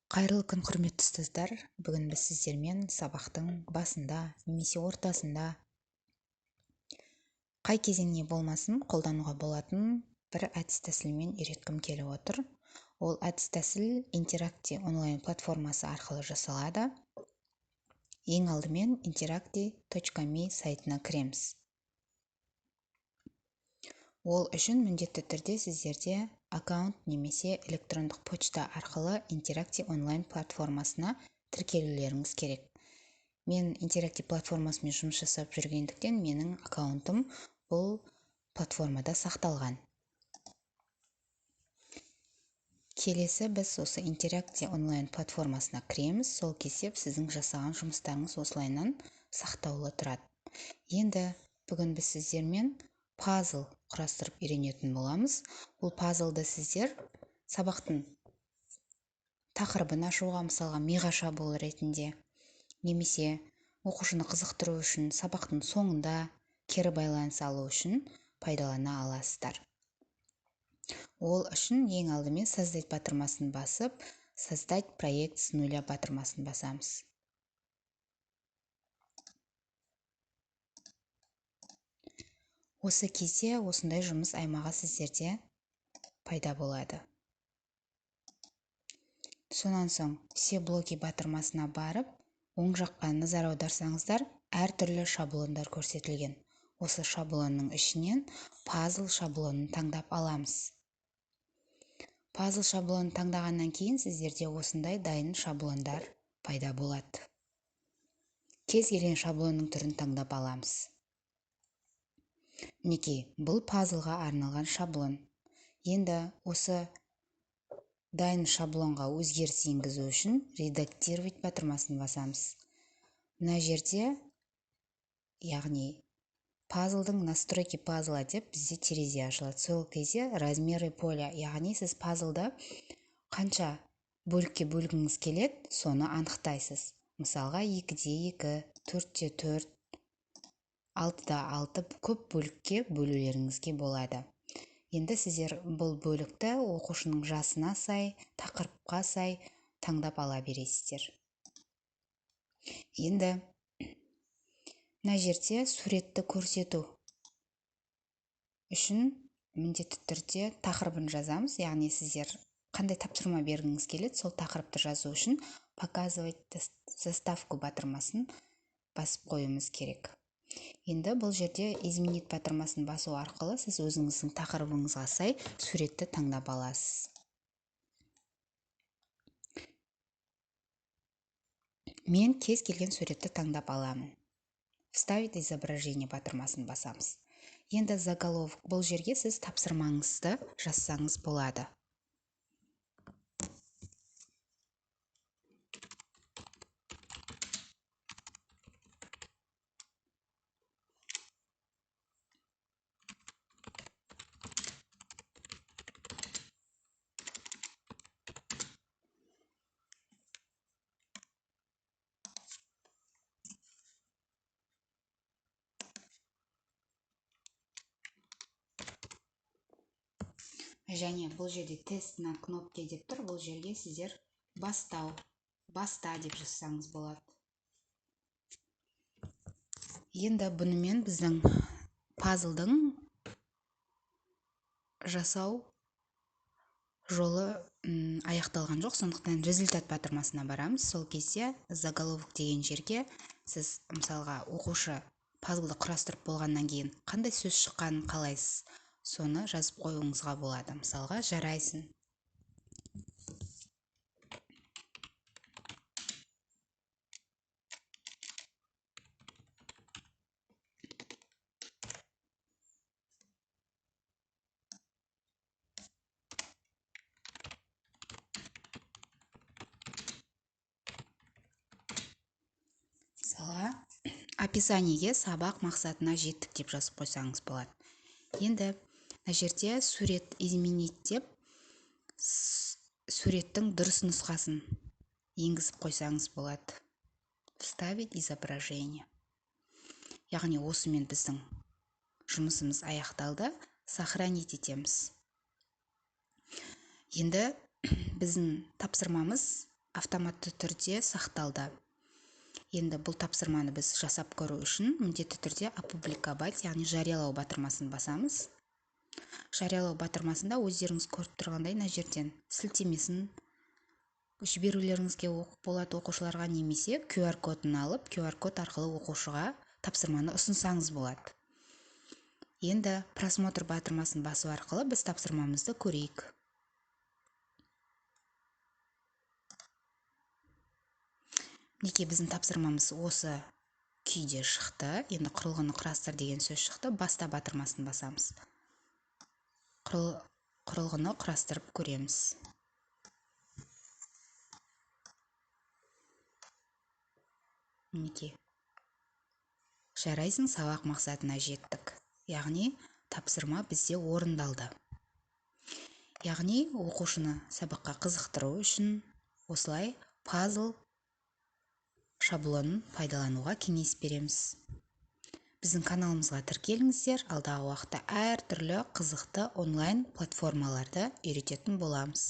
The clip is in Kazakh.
Қайырлы күн, құрметті ұстаздар! Бүгін біз сіздермен сабақтың басында немесе ортасында қай кезеңне болмасын қолдануға болатын бір әдіс-тәсілмен үйреткім келіп отыр. Ол әдіс-тәсіл Interacti онлайн платформасы арқылы жасалады. Ең алдымен interacti.me сайтына кіреміз. Ол үшін міндетті түрде сіздерде аккаунт немесе электрондық почта арқылы Interacti онлайн платформасына тіркелулеріңіз керек. Мен Interacti платформасымен жұмыс жасап жүргендіктен менің аккаунтым бұл платформада сақталған. Келесі біз осы Interacti онлайн платформасына кіреміз. Сол кезде сіздің жасаған жұмыстарыңыз осылайынан сақтаулы тұрады. Енді бүгін біз сіздермен пазл құрастырып үйренетін боламыз. Бұл пазлды сіздер сабақтың тақырыбын ашуға, мысалға миға шабуыл ретінде, немесе оқушыны қызықтыру үшін, сабақтың соңында кері байланыс алу үшін пайдалана аласыздар. Ол үшін ең алдымен создать батырмасын басып, создать проект с нуля батырмасын басамыз. Осы кезде осындай жұмыс аймағы сіздерде пайда болады. Сонан соң все блоки батырмасына барып, оң жаққа назар аударсаңыздар, әртүрлі шаблондар көрсетілген. Осы шаблонның ішінен пазл шаблонын таңдап аламыз. Пазл шаблонын таңдағаннан кейін сіздерде осындай дайын шаблондар пайда болады. Кез келген шаблонның түрін таңдап аламыз. Мінекей, бұл пазлға арналған шаблон. Енді осы дайын шаблонға өзгеріс енгізу үшін редактировать батырмасын басамыз. Мына жерде, яғни пазлдың настройки пазла деп бізде терезе ашылады. Сол кезде размеры поля, яғни сіз пазлды қанша бөлікке бөлгіңіз келеді, соны анықтайсыз. Мысалға 2-де 2, 4-те 4, 6-да 6 көп бөлікке бөлулеріңізге болады. Енді сіздер бұл бөлікті оқушының жасына сай, тақырыпқа сай таңдап ала бересіздер. Енді мына жерде суретті көрсету үшін міндетті түрде тақырыбын жазамыз. Яғни сіздер қандай тапсырма бергіңіз келеді, сол тақырыпты жазу үшін показывать заставку батырмасын басып қоюымыз керек. Енді бұл жерде изменить батырмасын басу арқылы сіз өзіңіздің тақырыбыңызға сай суретті таңдап аласыз. Мен кез келген суретті таңдап аламын. Вставить изображение батырмасын басамыз. Енді заголовок, бұл жерге сіз тапсырмаңызды жазсаңыз болады. Және бұл жерде тест на кнопке деп тұр. Бұл жерге сіздер бастау, баста деп жазсаңыз болады. Енді бұнымен біздің пазлдың жасау жолы аяқталған жоқ. Сондықтан результат батырмасына барамыз. Сол кезде заголовок деген жерге сіз мысалға оқушы пазлды құрастырып болғаннан кейін қандай сөз шыққанын қалайсыз, соны жазып қоюыңызға болады. Мысалға, жарайсың. Мысалға, описаниеге сабақ мақсатына жеттік деп жазып қойсаңыз болады. Енді мына жерде сурет изменить деп суреттің дұрыс нұсқасын енгізіп қойсаңыз болады. Вставить изображение. Яғни осымен біздің жұмысымыз аяқталды. Сохранить етеміз. Енді біздің тапсырмамыз Автоматты түрде сақталды. Енді бұл тапсырманы біз жасап көру үшін міндетті түрде «Опубликовать», яғни жариялау батырмасын басамыз. Жариялау батырмасында өздеріңіз көріп тұрғандай, мына жерден сілтемесін жіберулеріңізге болады оқушыларға немесе QR кодын алып, QR код арқылы оқушыға тапсырманы ұсынсаңыз болады. Енді «Просмотр» батырмасын басу арқылы біз тапсырмамызды көрейік. Мінекей, біздің тапсырмамыз осы күйде шықты. Енді «Құрылғыны құрастыр» деген сөз шықты. «Баста» батырмасын басамыз. Құрылғыны құрастырып көреміз. Мінекей, жарайсың, сабақ мақсатына жеттік, яғни тапсырма бізде орындалды. Яғни оқушыны сабаққа қызықтыру үшін осылай пазл шаблонын пайдалануға кеңес береміз. Біздің каналымызға тіркеліңіздер, алдағы уақытта әртүрлі қызықты онлайн платформаларды үйрететін боламыз.